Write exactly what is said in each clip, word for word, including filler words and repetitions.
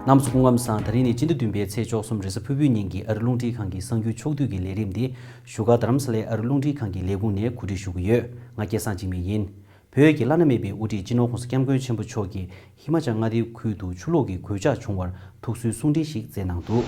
རྣམ་པ་ཚོ་སྐུ་ཁམས་བཟང་། ད་རིང་ནི་སྤྱི་ཟླ་བདུན་པའི་ཚེས་བཅུ་གསུམ་རེས་གཟའ་ཕུར་བུའི་ཉིན་གྱི་ཨ་རི་རླུང་འཕྲིན་ཁང་གི་གསར་འགྱུར་ཕྱོགས་བསྡུས་ཀྱི་ལས་རིམ་འདི་བཞུགས་སྒར་རྡ་རམ་ས་ལའི་ཨ་རི་རླུང་འཕྲིན་ཁང་གི་ལས་ཁུངས་ནས་གོ་སྒྲིག་ཞུ་གི་ཡོད། ང་སྐལ་བཟང་འཇིགས་མེད་ཡིན། བོད་ཀྱི་བླ་ན་མེད་པའི་དབུ་ཁྲིད་སྤྱི་ནོར་༧གོང་ས་༧སྐྱབས་མགོན་ཆེན་པོ་མཆོག་གིས་ཧི་མ་ཅལ་མངའ་སྡེའི་ཁུལ་དུ་ཆུ་ལོག་གི་གོད་ཆག་བྱུང་བར་ཐུགས་གསོའི་གསུང་འཕྲིན་ཞིག་བསྩལ་གནང་འདུག།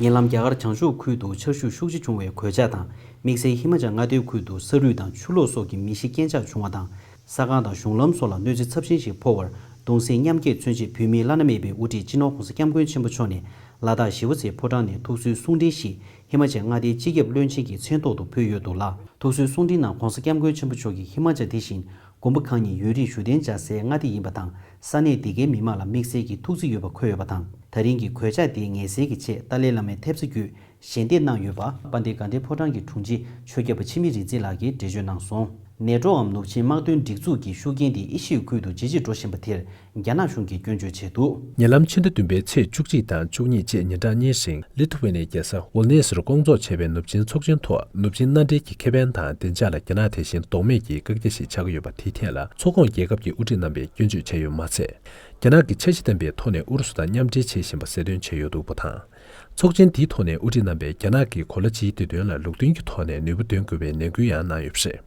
ཉེ་ལམ་རྒྱ་གར་བྱང་ཕྱོགས་ཁུལ་དུ་ཆར་ཤུགས་ཤུགས་ཆེ་བྱུང་བའི་གོད་ཆག་དང་། དམིགས་བསལ་ཧི་མ་ཅལ་མངའ་སྡེའི་ཁུལ་དུ་ས་རུད་དང་ཆུ་ལོག་སོགས་ཀྱི་མི་ཤི་རྐྱེན་ཆག་བྱུང་བ་དང་། ས་ཁང་དང་གཞུང་ལམ་སོགས་ལ་གནོད་འཚེ་ཚབས་ཆེན་ཞིག་ཕོག་པར་གདུང་སེམས་མཉམ་སྐྱེད་མཚོན་ཆེད་བོད་མིའི་བླ་ན་མེད་པའི་དབུ་ཁྲིད་སྤྱི་ནོར་༧གོང་ས་༧སྐྱབས་མགོན་ཆེན་པོ་མཆོག་ནས་ལ་དྭགས་ཞི་བ་འཚོའི་ཕོ་བྲང་ནས་ཐུགས་གསོའི་གསུང་འཕྲིན་ཞིག་ཧི་མ་ཅལ་མངའ་སྡེའི་སྤྱི་ཁྱབ་བློན་ཆེན་གྱི་མཚན་ཐོག་ཏུ་ཕུལ་ཡོད་འདུག་ལ། ཐུགས་གསོའི་གསུང་འཕྲིན་ནང་༧གོང་ས་༧སྐྱབས་མགོན་ཆེན་པོ་མཆོག་གིས་ཧི་མ་ཅལ་དེ་བཞིན་དགོན་པ་ཁག་གཉིས་ཡུན་རིང་བཞུགས་གདན་འཇགས་སའི་མངའ་སྡེ་ཡིན་པ་དང་། ས་གནས་དེ་གའི་མི་མང་ལ་དམིགས་བསལ་གྱི་ཐུགས་བརྩེ་ཡོད་པ་འཁོད་ཡོད་པ་དང་། ད་རིང་གི་གོད་ཆག་དེའི་ངལ་སེལ་གྱི་ཆེད་ཏཱ་ལའི་བླ་མའི་ཐེབས་རྩ་བརྒྱུད་ཞལ་འདེབས་གནང་ཡོད་པ། དཔལ་ལྡན་དགའ་ལྡན་ཕོ་བྲང་གི་དྲུང་ཆེ་ཆོས་སྐྱབས་པ་འཆི་མེད་རིག་འཛིན་ལགས་ཀྱིས་འགྲེལ་བརྗོད་གནང་སོང་། ནེ་ཊོའམ་ནུབ་ཆིངས་དམག་དོན་སྒྲིག་འཛུགས་ཀྱི་ཤུགས་རྐྱེན་དེ་ཨེ་ཤི་ཡའི་ཁུལ་དུ་ཇེ་ཆེར་འགྲོ་བཞིན་པ་དེར་རྒྱ་ནག་གཞུང་གིས་སྐྱོན་བརྗོད་བྱས་འདུག། ཉེ་ལམ་ཕྱི་ཟླ་བདུན་པའི་ཚེས་བཅུ་གཅིག་དང་བཅུ་གཉིས་བཅས་ཉིན་གྲངས་གཉིས་རིང་ལི་ཐུ་ཝེ་ནི་ཡའི་རྒྱལ་ས་ཝིལ་ནེ་སིར་ལྐོག་འཛུགས་བྱས་པའི་ནུབ་ཆིངས་ཚོགས་ཆེན་ཐོག་ནུབ་ཆིངས་མནའ་འབྲེལ་གྱི་ཁེ་ཕན་དང་བདེ་འཇགས་ལ་རྒྱ་ནག་དེ་བཞིན་ལྡོག་མེད་ཀྱི་བཀག་རྒྱ་ཞིག་ཆགས་ཀྱི་ཡོད་པ་དེའི་ཐད་ལ་ཚོགས་ཁོངས་རྒྱལ་ཁབ་ཀྱི་དབུ་ཁྲིད་རྣམ་པས་སྐྱོན་བརྗོད་བྱས་ཡོད་མ་ཚད། རྒྱ་ནག་གིས་འཆར་གཞི་ལྡན་པའི་ཐོག་ནས་ཨུ་རུ་སུ་དང་མཉམ་འབྲེལ་བྱེད་བཞིན་པ་གསལ་སྟོན་བྱས་ཡོད་འདུག་པ་དང་། ཚོགས་ཆེན་དེའི་ཐོག་ནས་དབུ་ཁྲིད་རྣམ་པས་རྒྱ་ནག་གིས་གོ་ལ་སྤྱིའི་བདེ་དོན་ལ་ལུགས་མཐུན་གྱི་ཐོག་ནས་ནུས་པ་འདོན་དགོས་པའི་ནན་སྐུལ་ཡང་གནང་ཡོད་པ་རེད།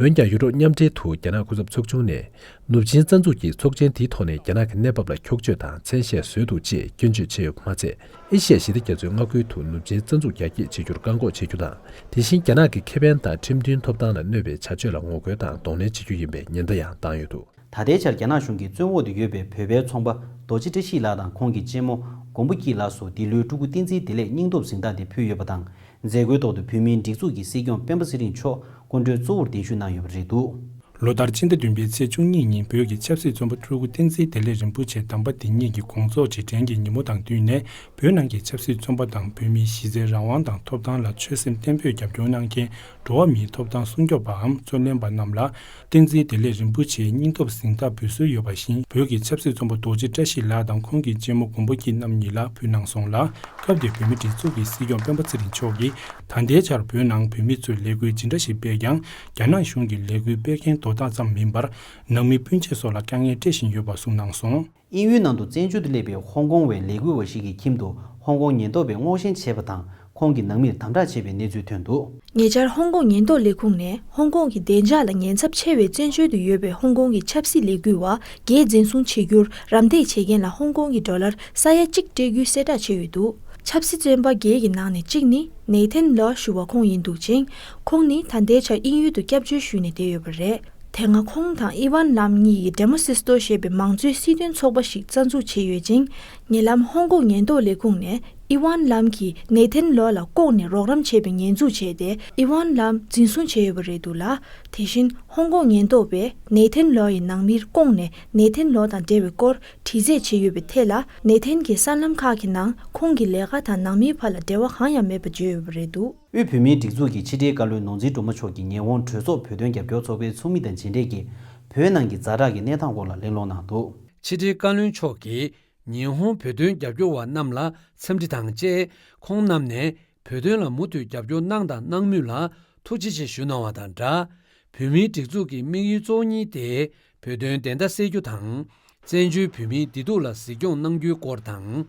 འོན་ཀྱང་ཡུ་རོབ་མཉམ་འབྲེལ་དུ་རྒྱ་ནག་སྐུ་ཚབ་ཚོགས་ཆུང་ནས་ནུབ་ཆིངས་རྩ་འཛུགས་ཀྱི་ཚོགས་ཆེན་དེའི་ཐོག་ནས་རྒྱ་ནག་གི་གནས་བབ་ལ་འཁྱོག་བརྗོད་དང་མཚན་ཤས་བཟོས་འདུག་ཅེས་སྐྱོན་བརྗོད་བྱས་ཡོད་པ་མ་ཚད། ཨེ་ཤི་ཡ་ཞི་བདེ་རྒྱ་མཚོའི་མངའ་ཁུལ་དུ་ནུབ་ཆིངས་རྩ་འཛུགས་རྒྱ་སྐྱེད་བྱེད་རྒྱུར་བཀག་འགོག་བྱེད་རྒྱུ་དང་། དེ་བཞིན་རྒྱ་ནག་གི་ཁེ་ཕན་དང་ཁྲིམས་མཐུན་ཐོབ་ཐང་ལ་གནོད་པའི་བྱ་སྤྱོད་ལ་ངོ་རྒོལ་དང་གདོང་ལེན་བྱེད་རྒྱུ་ཡིན་པའི་ཉེན་བརྡ་ཡང་བཏང་ཡོད་འདུག། ད་ལྟའི་ཆར་རྒྱ་ནག་གཞུང་གི་བཙོན་འོག་ཏུ་ཡོད་པའི་བོད་པའི་ཚོང་པ་རྡོ་རྗེ་བཀྲ་ཤིས་ལགས་དང་ཁོང་གི་གཅེན་མོ་མགོན་པོ་སྐྱིད་ལགས་སུ་འདི་ལོའི་ཕྲུ་གུ་བསྟན་འཛིན་བདེ་ལེགས་སྙིང་སྟོབས་གཟེངས་རྟགས་དེ་ཕུལ་ཡོད་པ་དང་། མཛད་སྒོའི་ཐོག་ཏུ་བོད་མིའི་སྒྲིག་འཛུགས་ཀྱི་སྲིད་སྐྱོང་སྤེན་པ་ཚེ་རིང་མཆོག་སྐུ་མགྲོན་གཙོ་བོར་གདན་ཞུ་གནང་ཡོད་པ་རེད་འདུག། ལོ་ལྟར་ཕྱི་ཟླ་བདུན་པའི་ཚེས་བཅུ་གཉིས་ཉིན་བོད་ཀྱི་ཆབ་སྲིད་བཙོན་པ་ཕྲུ་གུ་བསྟན་འཛིན་བདེ་ལེགས་རིན་པོ་ཆེ་དམ་པ་འདི་ཉིད་ཀྱི་དགོངས་རྫོགས་རྗེས་དྲན་གྱི་ཉིན་མོ་དང་བསྟུན་ནས། བོད་ནང་གི་ཆབ་སྲིད་བཙོན་པ་དང་བོད་མིའི་གཞི་རྩའི་རང་དབང་དང་ཐོབ་ཐང་ལ་ཆོད་སེམས་གཏན་འབེབས་རྒྱབ་སྐྱོར་གནང་མཁན་འགྲོ་བ་མིའི་ཐོབ་ཐང་སྲུང་སྐྱོབ་པའམ་རྩོད་ལེན་པ་རྣམས་ལ། བསྟན་འཛིན་བདེ་ལེགས་རིན་པོ་ཆེའི་སྙིང་སྟོབས་གཟེངས་རྟགས་འབུལ་སྲོལ་ཡོད་པ་བཞིན། བོད་ཀྱི་ཆབ་སྲིད་བཙོན་པ་རྡོ་རྗེ་བཀྲ་ཤིས་ལགས་དང་ཁོང་གི་གཅེན་མོ་མགོན་པོ་སྐྱིད་རྣམ་གཉིས་ལ་ཕུལ་གནང་སོང་ལ། སྐབས་དེར་བོད་མིའི་སྒྲིག་འཛུགས་ཀྱི་སྲིད་སྐྱོང་སྤེན་པ་ཚེ་རིང་མཆོག་གིས། ད་ལྟའི་ཆར་བོད་ནང་བོད་མི་ཚོས་ལས་འགུལ་ཇི་འདྲ་ཞིག་སྤེལ་ཀྱང་། རྒྱ་ནག་གཞུང་གིས་ལས་འགུལ་སྤེལ་མཁན་དོ་བདག་ཙམ་མིན་པར། ནང་མི་སྤུན་མཆེད་སོགས་ལ་དཀའ་ངལ་སྤྲད་བཞིན་ཡོད་པ་གསུངས་གནང་སོང་། དབྱིན་ཡུལ་ནང་དུ་བཙན་བྱོལ་དུ་སླེབས་པའི་ཧོང་ཀོང་བའི་ལས་འགུལ་བ་ཞིག་གི་ཁྱིམ་དུ་ཧོང་ཀོང་ཉེན་རྟོག་པས་སྔོག་བཤེར་བྱས་པ་དང་། ཁོང་གི་ནང་མིར་དམ་དྲག་བྱས་པའི་གནས་ཚུལ་ཐོན་འདུག། ཉེ་ཆར་ཧོང་ཀོང་ཉེན་རྟོག་ལས་ཁུངས་ནས་ཧོང་ཀོང་གི་བདེ་འཇགས་ལ་ཉེན་ཚབས་ཆེ་བའི་བཙན་བྱོལ་དུ་ཡོད་པའི་ཧོང་ཀོང་གི་ཆབ་སྲིད་ལས་འགུལ་བ་བརྒྱད་འཛིན་བཟུང་བྱེད་རྒྱུར་རམ་འདེགས་བྱེད་མཁན་ལ་ཧོང་ཀོང་གི་ཌོ་ལར་ས་ཡ་གཅིག་སྤྲད་རྒྱུའི་གསལ་བསྒྲགས་བྱས་ཡོད་འདུག། ཆབ་སྲིད་བཙོན་པ་བརྒྱད་ཀྱི་ནང་ནས་གཅིག་ནི་ནེ་ཐན་ལོ་ཞུ་བ་ཁོང་ཡིན་འདུག་ཅིང་། ཁོང་ནི་ད་ལྟའི་ཆར་དབྱིན་ཡུལ་དུ་སྐྱབས་བཅོལ་ཞུས་ནས་བསྡད་ཡོད་པ་རེད། དེ་སྔ་ཁོང་དང་ཨི་ཝན་ལམ་གཉིས་ཀྱིས་ཌེ་མོ་སི་སི་ཏོ་ཞེས་པའི་མང་གཙོའི་སྲིད་དོན་ཚོགས་པ་ཞིག་རྩ་འཛུགས་བྱས་ཡོད་ཅིང་། ཉེ་ལམ་ཧོང་ཀོང་ཉེན་རྟོག་ལས་ཁུངས་ནས་ཨི་ཝན་ལམ་གྱིས་ནེ་ཐན་ལོ་ལ་ལྐོག་ནས་རོགས་རམ་བྱས་པའི་ཉེས་འཛུགས་བྱས་ཏེ། ཨི་ཝན་ལམ་འཛིན་བཟུང་བྱས་ཡོད་པ་རེད་འདུག་ལ། དེ་བཞིན་ཧོང་ཀོང་ཉེན་རྟོག་པས་ནེ་ཐན་ལོ་ཡི་ནང་མིར་ལྐོག་ནས་ནེ་ཐན་ལོ་དང་འབྲེལ་བའི་སྐོར་དྲི་རྩད་བྱས་ཡོད་པའི་ཐད་ལ། ནེ་ཐན་གྱི་གསར་ལམ་ཁག་གི་ནང་ཁོང་གི་ལས་ཀ་དང་ནང་མིའི་བར་ལ་འབྲེལ་བ་གང་ཡང་མེད་པ་བརྗོད་ཡོད་པ་རེད་འདུག། དབུས་བོད་མིའི་སྒྲིག་འཛུགས་ཀྱི་ཕྱི་དྲིལ་བཀའ་བློན་ནོར་འཛིན་སྒྲོལ་མ་མཆོག་གིས་ཉི་ཧོང་གྲོས་ཚོགས་བོད་དོན་རྒྱབ་སྐྱོར་ཚོགས་པའི་ཚོགས་མི་དང་མཇལ་འཕྲད་ཀྱིས། བོད་ནང་གི་ཛ་དྲག་གི་གནས་སྟངས་སྐོར་ལ་གླེང་སློང་གནང་འདུག། ཕྱི་དྲིལ་བཀའ་བློན་མཆོག་གིས་ཉི་ཧོང་བོད་དོན་རྒྱབ་སྐྱོར་བ་རྣམས་ལ་འཚམས་འདྲི་དང་བཅས། ཁོང་རྣམས་ནས་བོད་དོན་ལ་མུ་མཐུད་རྒྱབ་སྐྱོར་གནང་དང་གནང་མུས་ལ་ཐུགས་རྗེ་ཆེ་ཞུ་གནང་བ་དང་སྦྲགས། བོད་མིའི་སྒྲིག་འཛུགས་ཀྱི་དམིགས་ཡུལ་གཙོ་བོ་གཉིས་ཏེ། བོད་དོན་བདེན་མཐའ་གསལ་རྒྱུ་དང་། བཙན་བྱོལ་བོད་མིའི་བདེ་སྡུག་ལ་གཟིགས་སྐྱོང་གནང་རྒྱུའི་སྐོར་དང་།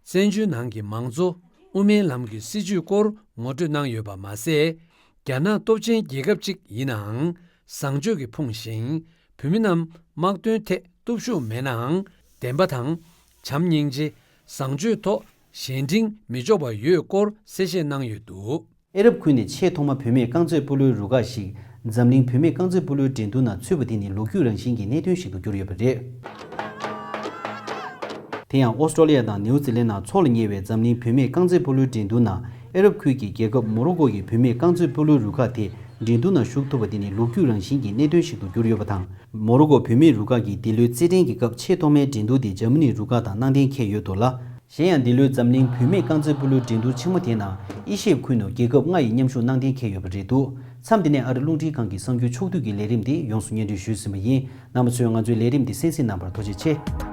བཙན་བྱོལ་ནང་གི་མང་གཙོ་དབུ་མའི་ལམ་གྱི་སྲིད་བྱུས་སྐོར་ངོ་སྤྲོད་གནང་ཡོད་པ་མ་ཟད། རྒྱ་ནག་སྟོབས་ཆེན་རྒྱལ་ཁབ་ཅིག་ཡིན་ནའང་བཟང་སྤྱོད་ཀྱིས་ཕོངས་ཤིང་། བོད་མི་རྣམས་དམག་དོན་ཐད་སྟོབས་ཤུགས་མེད་ནའང་། བདེན་པ་དང་། བྱམས་སྙིང་རྗེ། བཟང་སྤྱོད་ཐོག་གཞན་དྲིང་མི་འཇོག་པ་ཡོད་སྐོར་གསལ་བཤད་གནང་ཡོད་འདུག། ཨེ་རབ་ཁུལ་ནས་ཆེས་ཐོག་མ་བུད་མེད་རྐང་རྩེད་སྤོ་ལོའི་རུ་ཁག་ཞིག་འཛམ་གླིང་བུད་མེད་རྐང་རྩེད་སྤོ་ལོའི་འགྲན་བསྡུར་ནང་ཚུད་པ་དེ་ནི་ལོ་རྒྱུས་རང་བཞིན་གྱི་གནད་དོན་ཞིག་ཏུ་གྱུར་ཡོད་པ་རེད། དེ་ཡང་ཨོ་སི་ཀྲོ་ལི་ཡ་དང་ནིའུ་ཛི་ལན་ནང་འཚོགས་ལ་ཉེ་བའི་འཛམ་གླིང་བུད་མེད་རྐང་རྩེད་སྤོ་ལོའི་འགྲན་བསྡུར་ནང་ཨེ་རབ་ཁུལ་གྱི་རྒྱལ་ཁབ་མོ་རོ་ཀོ་ཡི་བུད་མེད་རྐང་རྩེད་སྤོ་ལོའི་རུ་ཁག་དེ་འགྲན་བསྡུར་ནང་ཞུགས་ཐུབ་པ་དེ་ནི་ལོ་རྒྱུས་རང་བཞིན་གྱི་གནད་དོན་ཞིག་ཏུ་གྱུར་ཡོད་པ་དང་། མོ་རོ་ཀོ་བུད་མེད་རུ་ཁག་གིས་འདི་ལོའི་རྩེད་འགྲན་གྱི་སྐབས་ཆེས་ཐོག་མའི་འགྲན་བསྡུར་དེ་འཇར་མ་ནི་རུ་ཁག་དང་གནང་གཏན་འཁེལ་ཡོད་འདུག་ལ། གཞན་ཡང་འདི་ལོའི་འཛམ་གླིང་བུད་མེད་རྐང་རྩེད་སྤོ་ལོའི་འགྲན་བསྡུར་ཆེན་མོ་དེའི་ནང་ཨེ་ཤི་ཡའི་ཁུལ་ནས་རྒྱལ་ཁབ་ལྔ་ཡིས་མཉམ་ཞུགས་གནང་གཏན་འཁེལ་ཡོད་པ་རེད་འདུག། མཚམས་འདི་ནས་ཨ་རི་རླུང་འཕྲིན་ཁང་གི་གསར་འགྱུར་ཕྱོགས་བསྡུས་ཀྱི་ལས་རིམ་འདི་ཡོངས་སུ་སྙན་སྒྲོན་ཞུས་ཟིན་པ་ཡིན། རྣམ་པ་ཚོས་ང་ཚོའི་ལས་རིམ་འདི་གསན་གཟིགས་གནང་བར་ཐུགས་རྗེ་ཆེ།